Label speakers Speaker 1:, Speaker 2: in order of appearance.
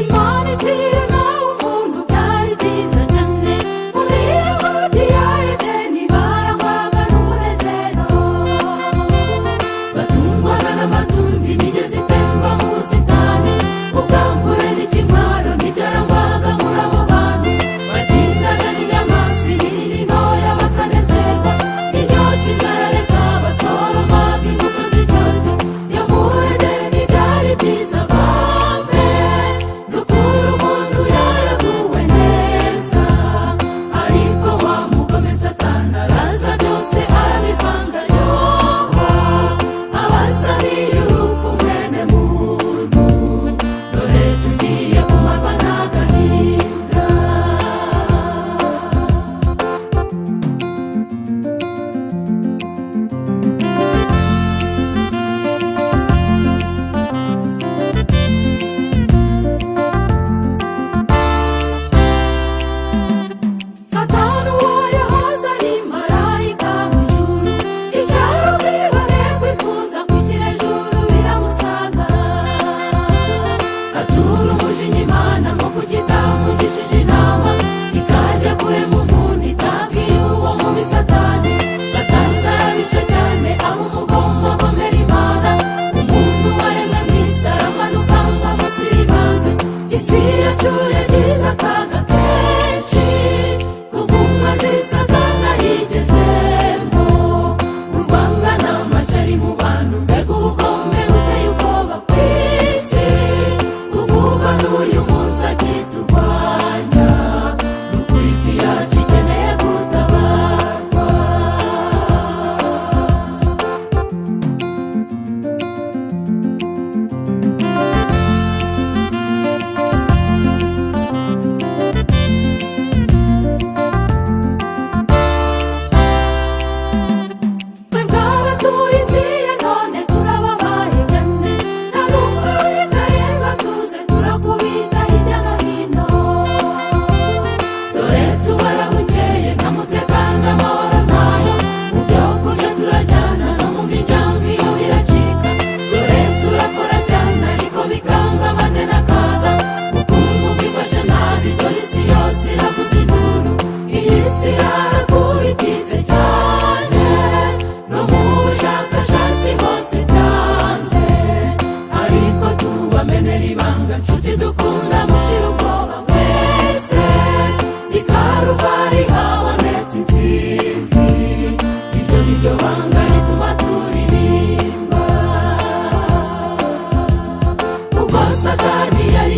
Speaker 1: Imana ikirema umuntu byari byiza cyane. Muri ngobyi ya Edeni barangwaga n'umunezero, batungwaga n'amatunda, imigezi itemba mu busitani. Ubwambure n'ikimwaro ntibyarangwaga muri abo bantu. Bagendana n'inyamaswa inini n'intoya bakanezerwa. Inyota, inzara, reka, basoromaga imbuto ziryoshye. Yo muri Edeni byari byiza bambe, nukuri umuntu yaraguwe neza. Ariko wa mugome Satani araza, byose arabivanga. Yoba abasabiye urupfu mwene muntu. Dore tugiye kumarwa n'agahinda. Satani uwo yahoze ari marayika mu ijuru, ishyari, ubwibone, kwifuza kwishyira ejuru biramusaga. Atura umujinya Imana ngo kuki itamugishije inama, ikajya kurema umuntu itabwiye uwo mubi Satani. Satani arabisha cyane, aho umugomba agomera Imana. Umuntu waremwe mu isi aramanuka ngo amusiribange. Isi yacu yagize akaga kenshi kuva umwanzi Satani ayigezemo. Urwanga n'amashyari mu bantu, mbega ubugome buteye ubwoba ku isi! Kuvuga n'uyu munsi akiturwanya. Nukuri isi yacu ikeneye gutabarwa. Twebwe abatuye isi ya none turababaye cyane. Nta n'umwe wicaye ngo atuze, turakubita hirya no hino. Dore tubara bukeye, nta mutekano, amahoro ntayo. Mu byo kurya turajyana, no mu miryango iyo biracika. Dore turakora cyane ariko bikanga, amadeni akaza, ubukungu bwifashe nabi. Dore isi yose iravuza induru, iyi si yarakubititse cyane. No mu bushakashatsi hose byanze. Ariko tubamenera ibanga, nshuti dukunda, mushira ubwoba mwese. I Karuvari habonetse intsinzi. Iryo ni ryo banga rituma turirimba. Ubwo Satani yari